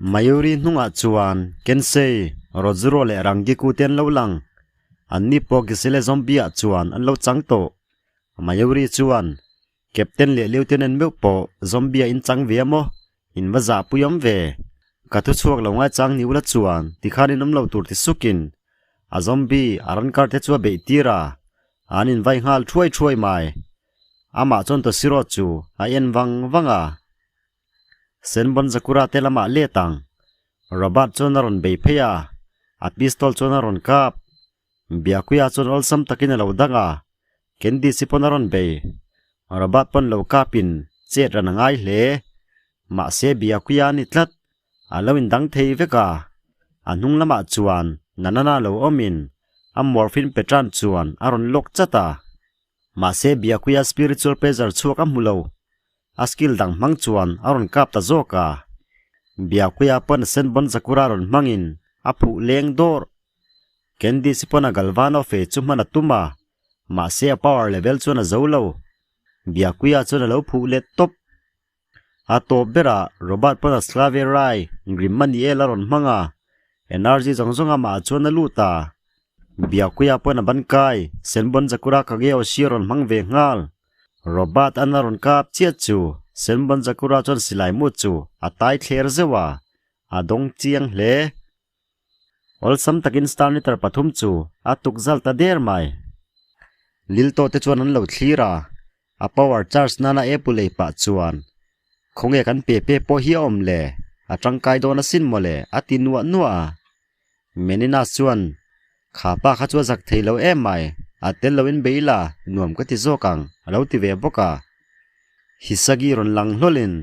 Mayuri hnungah chuan Kensei, Rojuro leh Rangiku te an lo lang. Anni pawh Gisele zombie ah chuan an lo chang tawh. Mayuri chuan, Captain leh Lieutenant meuh pawh zombie ah in chang ve a maw? In va zahpui awm ve. Ka thu chhuak lo ngaichang ni ula chuan tikhan in awm lo tur ti sukin a zombie a rawn kar te chu a beih tir a, an invai nghal thuai thuai mai. Amah chuan Toshiro chu a en vang vang a. Senbon Zakura te lamah let ang. Robert chuan a rawn bei phei a, a pistol chuan a rawn kap. Byakuya chuan awlsam takin a lo dang a, Candice pawn a rawn bei. Robert pawn lo kapin chet ran a ngai hle. Mahse Byakuya a ni tlat, a lo indang thei vek a. A hnung lamah chuan Nanana lo awmin a morphine petran chuan a rawn lawk chat a. Mahse Byakuya spiritual pressure chhuak a hmu lo. A skill dang hmang chuan a rawn kap ta zawk a. Byakuya pawn Senbon Sakura rawn hmangin a phuh leng dawr. Candice pawn a Galvano fe chu hman a tum a, mahse a power level chuan a zo lo. Byakuya chuan a lo phuh let tawp. A tawp berah Robert pawn a Slave Rai Grimaniel a rawn hmang a, energy zawng zawng amah chuan a lut a. Byakuya pawn a ban kai Senbon Sakura Kageyoshi a rawn hmang ve nghal. Robert an a rawn kap chiah chu Senbon Sakura chuan silai mu chu a tai thler zeuh a, a dawng chiang hle. Awlsam takin star meter pathum chu a tuk zal ta der mai. Lilto te chuan an lo thlir a, a power charge nana apple ei pah chuan khawnge kan pe pe pawh hi a awm le, a tangkai dawn asin mawle a ti nuah nuah a. Menina chuan, Kha pa kha chu a zak thei lo em mai, a tel loin bei la, nuam ka ti zawk ang, a lo ti ve bawk a. Hisagi rawn lang hlawlin,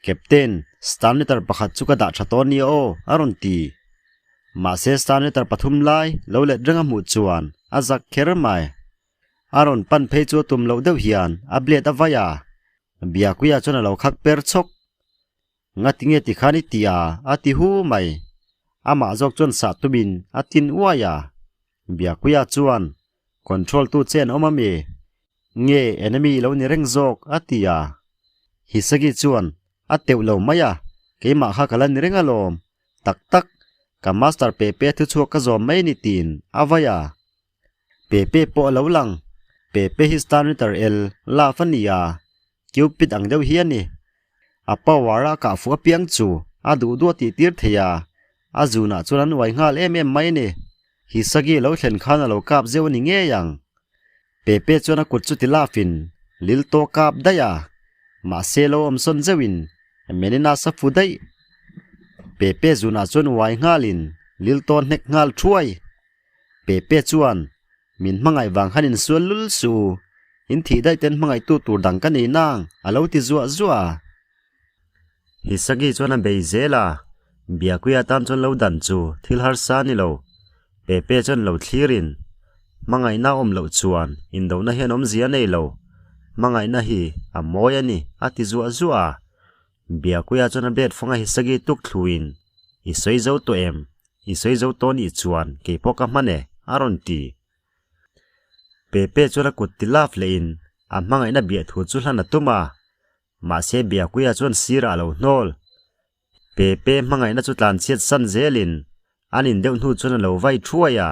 Captain, Starneter pakhat chu ka dah tha tawh nia aw, a rawn ti. Mahse Starneter pathum lai lo let reng a hmuh chuan a zak kher mai. A rawn pan phei chu a tum loh deuh hian a blade a vai a, Biakuia chuan a lo khak per chhawk. Ngatinge ti khan i ti a, a ti hu mai. Amah zawk chuan sah tumin a tin uai a. Biakuia chuan, Control tu che an awm ami? Nge enemy i lo ni reng zawk? a ti a. Hisagi chuan, A teuh lo mai a, keimah kha ka la ni reng alawm. Tak tak, ka master Pepe thu chhuak ka zawm mai ni tiin a vai a. Pepe pawh a lo lang. Pepe hi star meter el love a ni a, Cupid ang deuh hi a ni. A power a kah fuh apiang chu a duh duh a tih tir thei a, a zunah chuan an uai nghal em em mai a ni. Hisagi lo thlen khan a lo kap zeuh a ni ngei ang. Pepe chuan a kut chu ti lafin lil tawh kap daih a, mahse lo awm sawn zeuhin Menina sa fu daih. Pepe zunah chuan uai nghalin lil tawh hnek nghal thuai. Pepe chuan, Min hmangaih vang khan insual lul su, in thih daih ten hmangaihtu tur dang ka nei nang, a lo ti zuah zuah a. Hisagi chuan a bei zel a, Biakuia tan chuan lo dan chu thil harsa a ni lo. Pepe chuan lo thlirin, Hmangaihna a awm loh chuan indona hian awmzia a nei lo, hmangaihna hi a mawi a ni, a ti zuah zuah a. Biakuia chuan a bed fanga Hisagi tuk thluin, I sawi zo tawh em? I sawi zo tawh nih chuan kei pawh ka hman e, a rawn ti. Pepe chuan a kut ti laf lehin a hmangaihna biah thu chu hlan a tum a, mahse Biakuia chuan sirah a lo hnawl. Pepe hmangaihna chu tlanchhiat san zelin an in deuh hnu chuan a lo vai thuai a.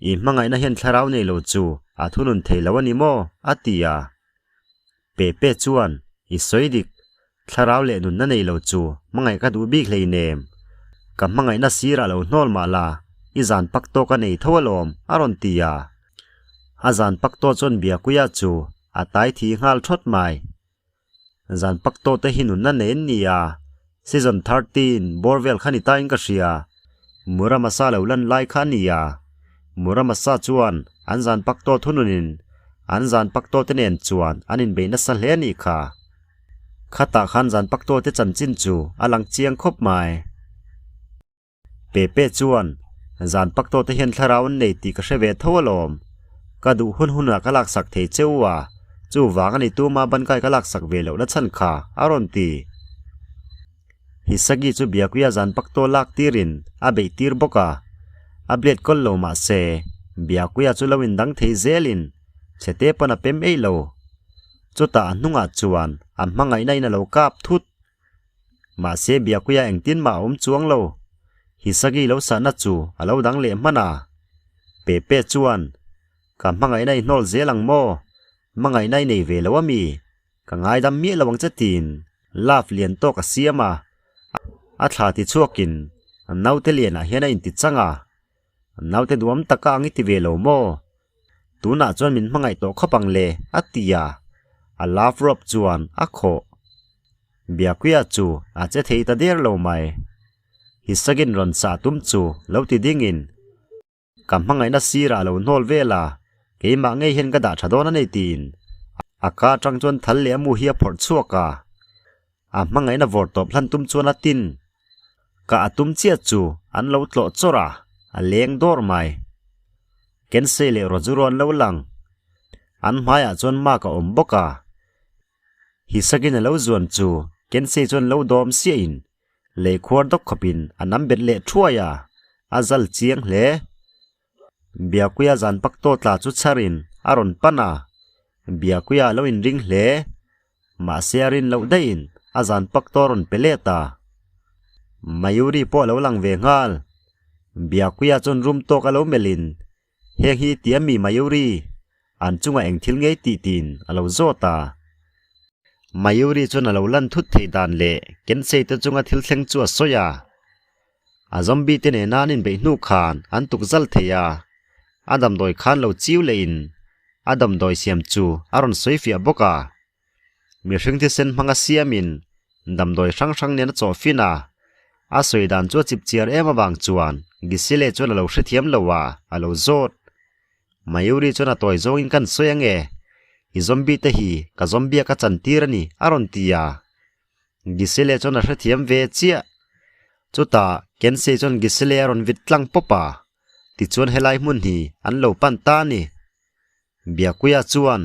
I hmangaihna hian thlarau nei lo chu a thunun thei lo a ni maw? a ti a. Pepe chuan, I sawi dik, thlarau leh nunna nei lo chu hmangaih ka duh bik hleinem. Ka hmangaihna sirah lo hnawl mah la, i zan pak tawk a nei tho alawm, a rawn ti a. A zan pak tawh chuan Biakuia chu a tai thi nghal thawt mai. Zan pak tawh te hi nunna nei an ni a, season 13 bawr vel kha ni tain ka hria. Muramasa lo lan lai kha a ni a, Muramasa chuan an zan pak tawh thununin an zan pak tawh te nen chuan an inbeih nasa hle a nih kha. Khatah khan zan pak tawh te chanchin chu a lang chiang khawp mai. Pepe chuan, Zan pak tawh te hian thlarau an nei tih ka hre ve tho alawm. Ka duh hun hunah ka laksak thei che u a, chuvang a ni tuma bankai ka laksak ve lohna chhan kha, a rawn ti. Hisagi chu Byakuya zan pak tawh lak tirin a beih tir bawk a, a blade kawl lo mah se, Byakuya chu lo indang thei zelin chhete pawn a pem eih lo. Chutah a hnungah chuan a hmangaihna in a lo kap thut. Mahse Byakuya engtin mah a awm chuang lo. Hisagi lo sahna chu a lo dang leh hman a. Pepe chuan, Ka hmangaihna i hnawl zel ang maw? Hmangaihna i nei ve lo a mi? Ka ngaidam miah lo ang che tiin love lian tawk a siam a. A thla ti chhuakin naute lianah hian a inti chang a. Naute duam taka ang i ti ve lo maw? Tunah chuan min hmangaih tawh khawp ang le, a ti a. A love rope chuan a khawh. Byakuya chu a che thei ta der lo mai. Hisagin rawn sah tum chu lo ti dingin ka hmangaihna sirah a lo hnawl vel a, keimah ngei hian ka dah tha dawn a nei tiin a ka atang chuan thal leh a mu hi a phawrh chhuak a. A hmangaihna vawr tawp hlan tum chuan a tin. Ka a tum chiah chu an lo tlawh chawrh a, a leng dawr mai. Kensei leh Rojuro an lo lang. An hmaiah chuan mark a awm bawk a. Hisakin a lo zuan chu Kensei chuan lo dawm siahin lei khuar dawk khawpin a nam bet leh thuai a, a zal chiang hle. Biakuia zan pak tawh tla chu chharin a rawn pan a, Biakuia a lo inring hle. Mahse a rin loh daihin a zan pak tawh a rawn pe let a. Mayuri pawh a lo lang ve nghal. Biakuia chuan rum tawk a lo melhin, Heng hi ti a mi Mayuri? An chungah eng thil ngei tih tiin a lo zawt a. Mayuri chuan a lo lan thut theih dan leh Kensei te chunga thil thleng chu a sawi a. A zombie te nena an inbeih hnu khan an tuk zal thei a, a damdawi khan lo chiu leh in a damdawi siam chu a rawn sawi fiah bawk a. Mihring thisen hmanga siam in damdawi hrang hrang nen a chawh fin a, a sawi dan chu a chip chiar em avang chuan Gisele chuan a lo hrethiam lo a, a lo zawt. Mayuri chuan a tawi zawngin kan sawi ange, i zombie te hi ka zombie a ka chantir a ni a rawn ti a. Gisele chuan a hrethiam ve chiah. Chutah Kensei chuan Gisele a rawn vit tlang pawp a, tichuan helai hmun hi an lo pan ta a ni. Byakuya chuan,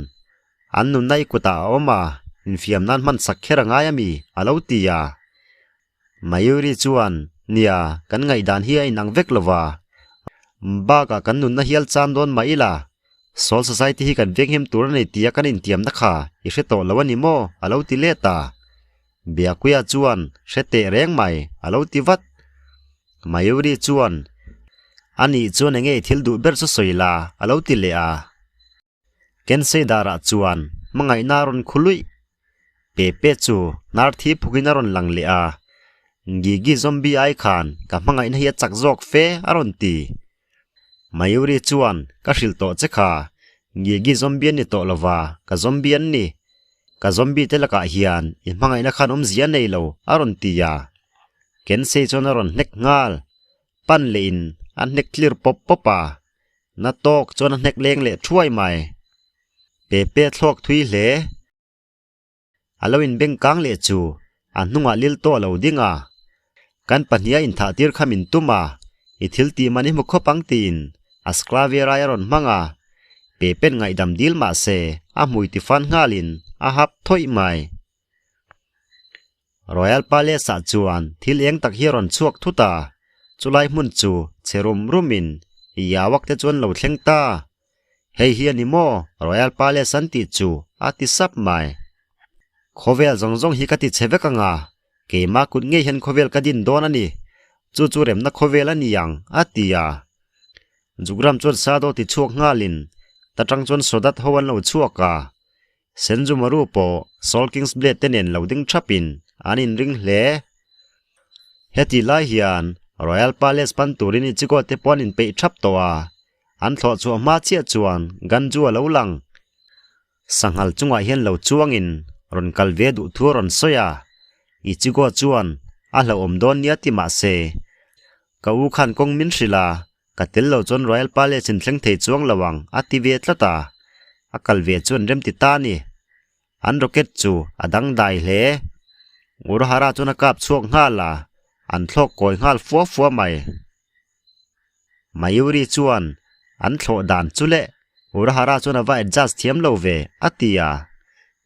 An nunna i kutah a awm a, infiam nan hman sak kher a ngai a mi? a lo ti a. Mayuri chuan, Nia, kan ngaihdan hi a inang vek lo va. Bakah kan nunna hial chan dawn mah ila, Soul Society hi kan venghim tur a nei tia kan intiamna kha i hre tawh lo a ni maw? a lo ti let a. Byakuya chuan, Hre teh reng mai, a lo ti vat. Mayuri chuan, A nih chuan enge i thil duh ber chu sawi la, a lo ti leh a. Kensei darah chuan hmangaihna a rawn khu luih. Pepe chu hnar thi phukin a rawn lang leh a, Gigi zombie ai khan ka hmangaihna hi a chak zawk fe a rawn ti. Mayuri chuan ka hrilh tawh che kha, Gigi zombie an ni tawh lova, ka zombie an ni. Ka zombie te lakah hian i hmangaihna khan awmzia nei lo a rawn ti a. Kensei chuan a rawn hnek nghal. Pan leh in a hnek tlir pawp pawp a, na tawk chuan a hnek leng leh thuai mai. Pepe thluak thui hle. A lo inbeng kang leh chu a hnungah lil tawh a lo ding a. Kan pahniha inthah tir kha min tum a, i thil tih man i hmu khawp ang tiin a Sclavier ai a rawn hmang a. Pepen ngaihdam dil mah se a hmui tifan nghalin a hap thawih mai. Royal Palace ah chuan thil eng tak hi a rawn chhuak thut a, chulai hmun chu che rum rum in Yawak te chuan lo thleng ta. Hei hi a ni maw Royal Palace an tih chu a ti sap mai. Khawvel zawng zawng hi ka ti che vek ang a, keimah kut ngei hian khawvel ka din dawn a ni, chu chu remna khawvel a ni ang a ti a. Jugram chuan Sado ti chhuak nghalin ta tang chuan Sodat ho an lo chhuak a, Senjumaru pawh Soul King's Blade te nen lo ding thapin an inring hle. Heti lai hian Royal Palace pan turin Ichigo te pawh an inpeih thap tawh a, an thlawh chhuah hma chiah chuan Ganju a lo lang. Sanghal chungah hian lo chuangin rawn kal ve duh thu a rawn sawi a, Ichigo chuan a hlauhawm dawn nia ti mah se, Ka u khan kawng min hrilh a, Ka tel lo chuan Royal Palace in thleng thei chuang lo ang a ti ve tlat a, a kal ve chuan rem ti ta a ni. An rocket chu a dang dai hle. Urahara chuan a kap chhuak nghal a, an thlawk kawi nghal fua fua mai. Mayuri chuan an thlawh dan chu leh Urahara chuan a va adjust thiam lo ve a ti a,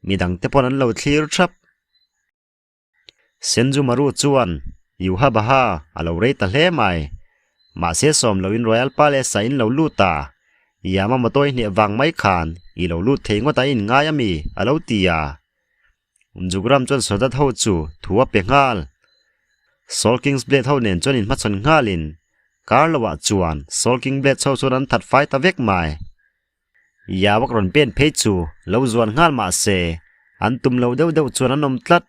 midangte pawn an lo thlir thap. Senjumaru chuan Yuhabaha a lo rei ta hle mai. Mahse sawm loin Royal Palace ah in lo lut a, Yamamoto i hneh vang mai khan i lo lut thei ngawt a in ngai a mi? a lo ti a. Jugram chuan Sodat ho chu thu a pe nghal. Soul King's Blade ho nen chuan inhmachhawn nghalin kar loah chuan Soul King Blade ho chuan an that fai ta vek mai. Yawak rawn pen phei chu lo zuan nghal mah se an tum lo deuh deuh chuan an awm tlat.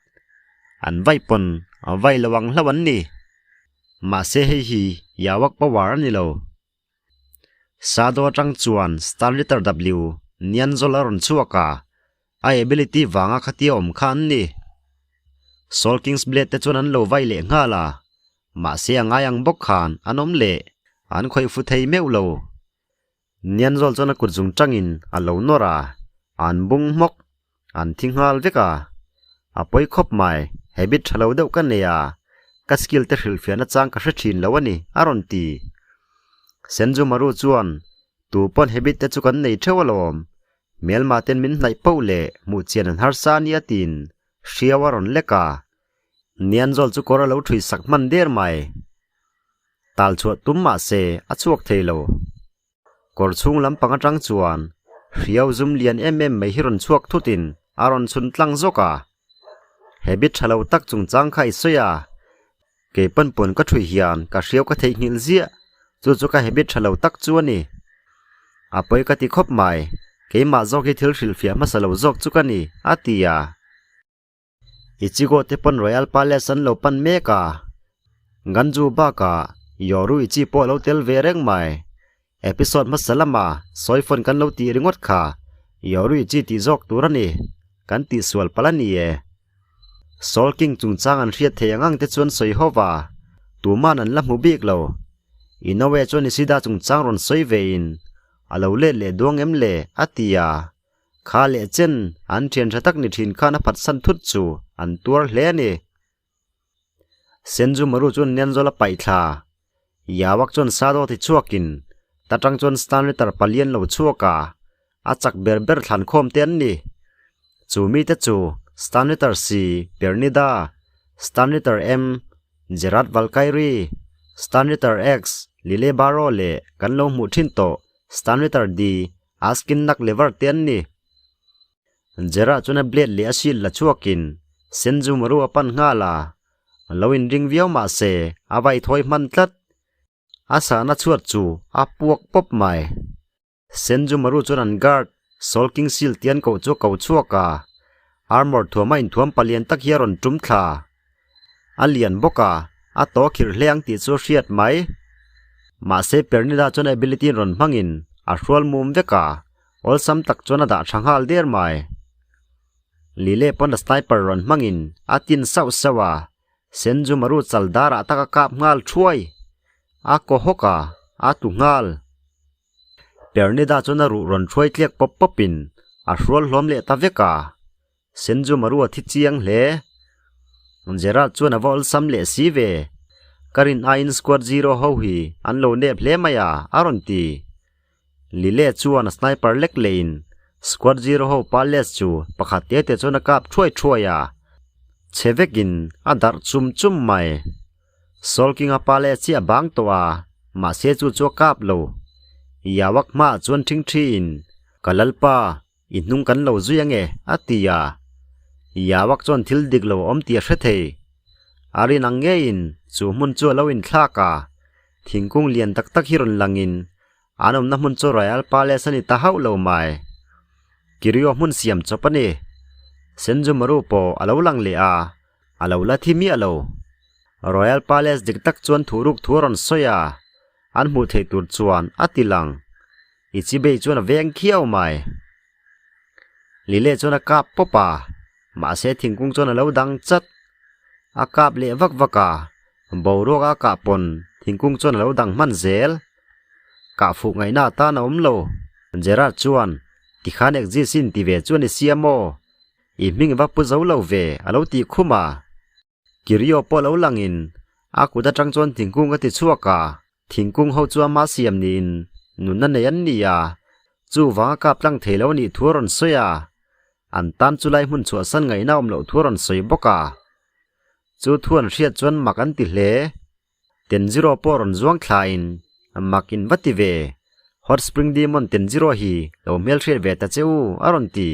An vai pawn vai lo ang hlauh an ni. Mahse hei hi Yawak power a ni lo. Sado atang chuan Starlitter W Nianzol a rawn chhuak a, a ability vanga khatia awm kha an ni. Soul King's Blade te chuan an lo vai leh nghal a, mahse a ngai ang bawk khan an awm leh, an khawih fu thei meuh lo. Nianzol chuan a kut zung tangin a lo nawr a, an bung hmawk, an thi nghal vek a. A pawi khawp mai, habit tha lo deuh ka nei a, ka skill te hrilhfiahna chang ka hre thin lo a ni, a rawn ti. Senjumaru chuan, Tu pawn habit te chu kan nei theuh alawm, hmelma ten min hnaih poh leh hmuh chian an harsa a nia tiin hriau a rawn lek a. Nianzawl chu kawr a lo thui sak hman der mai. Tal chhuah tum mah se a chhuak thei lo. Kawr chhung lampang atang chuan hriau zum lian em em mai hi rawn chhuak thutin a rawn chhun tlang zawk a. Habit tha lo tak chungchang kha i sawi a, kei pawn pawn ka thui hian ka hriau ka theihnghilh ziah, chu chu ka habit tha lo tak chu a ni. A pawi ka ti khawp mai, keimah zawk hi thil hrilhfiah hmasa lo zawk chu ka ni, a ti a. Ichigo te pawn Royal Palace an lo pan mek a, Ganju bakah Yoru Ichi pawh a lo tel ve reng mai. Episode hmasa lama sawi phone kan lo tih ringawt kha Yoru Ichi tih zawk tur a ni, kan tihsual palh a ni e. Soul King chungchang an hriat thei ang ang te chuan sawi ho va, tuman an la hmu bik lo. Inoue chuan Ishida chungchang rawn sawi vein a lo let leh duang em le a ti a. Kha leh chen an thian tha tak ni thin khan a phatsan thut chu an tuar hle a ni. Senjumaru chuan Nianzawl a paih thla. Yawak chuan Sado ti chhuakin ta tang chuan Stanley Tarpalian lo chhuak a, a chak ber ber thlan khawm te an ni. Chu mite chu Stanley Tar C, Pernida, Stanley Tar M, Gerard Valkyrie, Stanley Tar X, Lile Barrow leh kan lo hmuh thin tawh Stanley Tar D, A skin nak lever te an ni. Jerah chuan a blade leh a shield la chhuakin Senjumaru a pan nghal a, a lo inring viau mah se a vai thawi hman tlat. A sahna chhuat chu a puak pawp mai. Senjumaru chuan an guard Soul King Shield ti an koh chu a ko chhuak a, armor thuama inthuam palian tak hi a rawn tum thla. A lian bawk a, a tawh khirh hle ang tih chu a hriat mai. Mahse Pernida chuan ability rawn hmangin a hrual mum vek a, awlsam tak chuan a dah tha nghal der mai. Lile pawn a sniper rawn hmangin a tin sauh sauh a, Senjumaru chal darah tak a kap nghal thuai. A kaw hawk a, a tlu nghal. Pernida chuan a ruh rawn hruai tliak pawp pawpin a hrual hlawm leh ta vek a. Senjumaru a thi chiang hle. Gerard chuan a va awlsam leh si ve. Ka rin aiin Squad Zero ho hi an lo nep hle mai a, a rawn ti. Lile chuan a sniper lek lehin Squad Zero ho palace chu pakhat te te chuan a kap thuai thuai a, chhe vekin a darh chum chum mai. Soul King-a palace hi a bang tawh a, mahse chu chu a kap lo. Yawak hmaah chuan ṭhingṭhiin, Ka lalpa, I hnung kan lo zui ange, a ti a. Yawak chuan thil dik lo a awm tih a hre thei. A rin ang ngeiin chu hmun chu a lo inthlak a, thingkung lian tak tak hi rawn langin an awmna hmun chu Royal Palace a ni ta hauh lo mai. Kirio hmun siam chawp a ni. Senjumaru pawh a lo lang leh a, a lo la thi miah lo. Royal Palace dik tak chuan thuruk thu a rawn sawi a, an hmuh theih tur chuan a ti lang. Ichibei chuan a veng khiau mai. Lile chuan a kap pawp a, mahse thingkung chuan a lo dang chat. A kap leh vak vak a, boruak a kah pawn thingkung chuan a lo dang hman zel. Kah fuh ngaihna atan a awm lo. Gerard chuan, Tikhan exist in ti ve chuan i siam aw? I hming va pu zo lo ve, a lo tih khum a. Kirio pawh lo langin a kut atang chuan thingkung a ti chhuak a, thingkung ho chu ama siam niin nunna nei an ni a, chuvang a kap tlang thei lo a nih thu a rawn sawi a, an tan chu lai hmun chhuahsan ngaihna awm loh thu a rawn sawi bawk a. Chu thu an hriat chuan mak an ti hle. Tenjiro pawh rawn zuang thlain mak in va ti ve, Hot Spring Demon Tenjiro hi lo hmelhriat ve ta che u a rawn ti.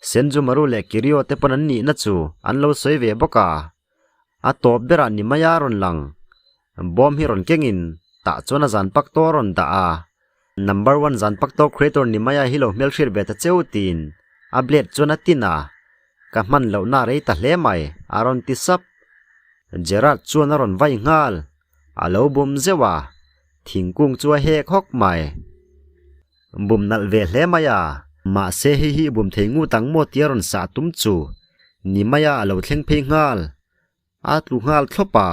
Senjumaru leh Kirio te pawn an nihna chu an lo sawi ve bawk a. A tawp berah ni mai a rawn lang. Bawm hi rawn kengin tah chuan a zan pak tawh a rawn dah a. Number one zan pak tawh creator ni mai a hi lo hmelhriat ve ta cheu tiin a blade chuan a tin a. Ka hman lohna a rei ta hle mai a rawn ti sap. Gerard chuan a rawn vai nghal. A lo bum zeuh a, thingkung chu a hek hawk mai. Bum nalh ve hle mai a, mahse hei hi i bum thei ngut ang maw tia rawn sah tum chu ni mai a a lo thleng phei nghal. A tlu nghal thlawp a,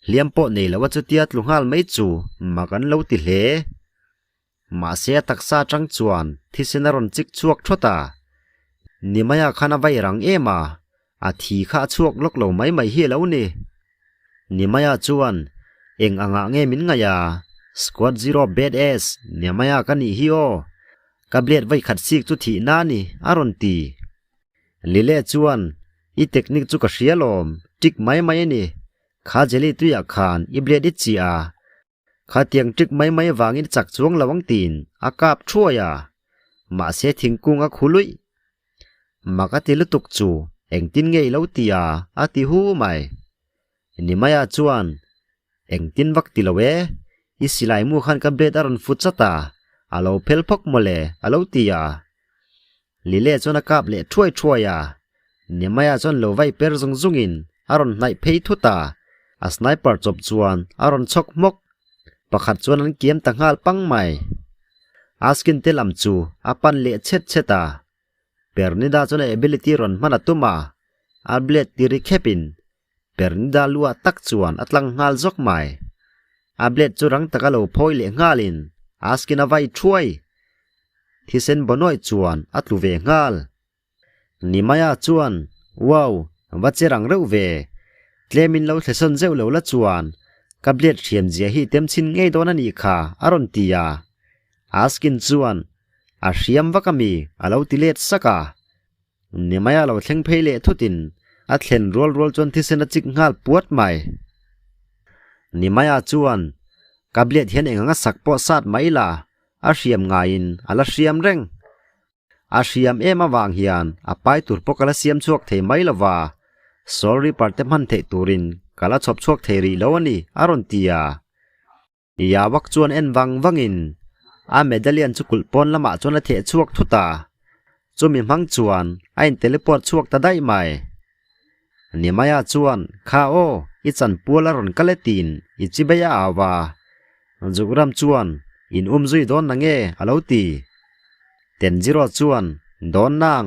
hliam pawh nei lo a chutia tlu nghal mai chu mak an lo ti hle. Mahse a taksa atang chuan thisen a rawn chik chhuak thawt a, ni mai ah khan a vai rang em a, a thi kha a chhuak lawk lo mai mai hi a lo ni. Nimaya chuan, Eng angah nge min ngaih a? Squad Zero Bad Ass, Nimaya ka nih hi aw. Ka blade vai khat sik chu thih na ni, a rawn ti. Lile chuan, I technique chu ka hria lawm, trick mai mai a ni. Kha jelly tuiah khan i blade i chiah a. Khatiang trick mai mai vangin chak chuang lo ang tiin a kap thuai a, mahse thingkung a khu luih. Mak a ti lutuk chu engtin nge i lo ti a, a ti hu mai. Nimaya chuan, Engtin vak ti lo e, i silai mu khan ka blade a rawn fu chat a, a lo phel phawk mawle, a lo ti a. Lile chuan a kap leh thuai thuai a, Nehemiah chuan lo vai per zung zungin a rawn hnaih phei thut a, a sniper chawp chuan a rawn chhawk hmawk. Pakhat chuan an kiam ta nghal pang mai. Askin te lam chu a pan leh chhet chhet a, Pernida chuan a ability rawn hman a tum a, a blade ti ri khepin Pernida luah tak chuan a tlang nghal zawk mai. A blade chu rang taka lo phawi leh nghalin Askin a vai thuai. Thisen Bonoih chuan a tlu ve nghal. Nimaya chuan, Wow, va che rang reuh ve. Tlemin lo thlesawn zeuh lo la chuan ka blade hriam zia hi tem chhin ngei dawn a nih kha a rawn ti a. Askin chuan, A hriam vak a mi a lo ti let sak a. Nimaya lo thleng phei leh thutin a thlen rual rual chuan thisen a chik nghal puat mai. Nimaya chuan, Ka blade hian eng anga sak pawh sat mai la, a hriam ngaiin a la hriam reng. A hriam em avang hian a pai tur pawh ka la siam chhuak thei mai lo va, Soul Reaper te hman theih turin ka la chhawp chhuak thei rih lo a ni, a rawn ti a. Yawak chuan en vang vangin a medallion chu kulh pawn lamah chuan a theh chhuak thut a, chumi hmang chuan a in teleport chhuak ta daih mai. Nimaya chuan, Kha aw, i chanpual a rawn kal e tiin i chibei a au a. Zukram chuan, In um zui dawn na nge? a lo ti. Tenjiro chuan, Dawn nang,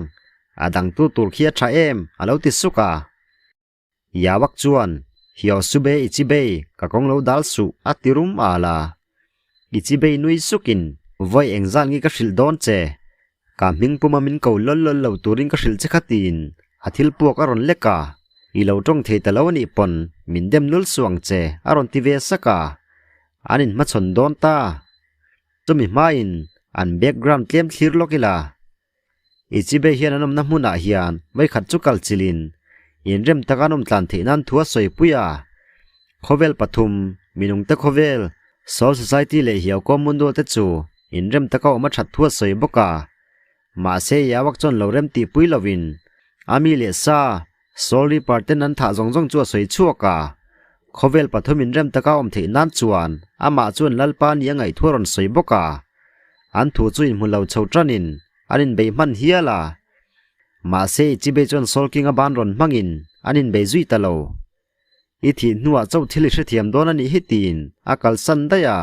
a dangtu tur khi a tha em? a lo ti suk a. Yawak chuan, Hyosube Ichibei, ka kawng lo dal suh, a ti rum al a. Ichibei nui sukin, Vawi engzat nge ka hrilh dawn che? Ka hming puma min ko lawl lawl lo turin ka hrilh che kha tiin a thil puak a rawn lek a. I lo tawng thei ta lo a nih pawn min dem nul suh ang che, a rawn ti ve sak a. An inhmachhawn dawn ta. Chumi hmain an background tlem thlir lawk ila. Ichibei hian an awmna hmunah hian vawikhat chu kal chilhin inrem taka an awm tlan theih nan thu a sawipui a. Khawvel pathum, minungte khawvel, Soul Society leh Hiaukaw Mundo te chu inrem taka awm a that thu a sawi bawk a. Mahse Yawak chuan lo rem tihpui lovin a mi leh sa, Soul Reaper ten an thah zawng zawng chu a sawi chhuak a. Khawvel pathum inrem taka awm theih nan chuan amah chuan Lalpa ni a ngaih thu a rawn sawi bawk a. An thu chu inhmu lo chho tanin an inbei hman hial a. Mahse Ichibei chuan Soul King a ban rawn hmangin an inbei zui ta lo. I thih hnuah chauh thil i hrethiam dawn a nih hi tiin a kalsan daih a.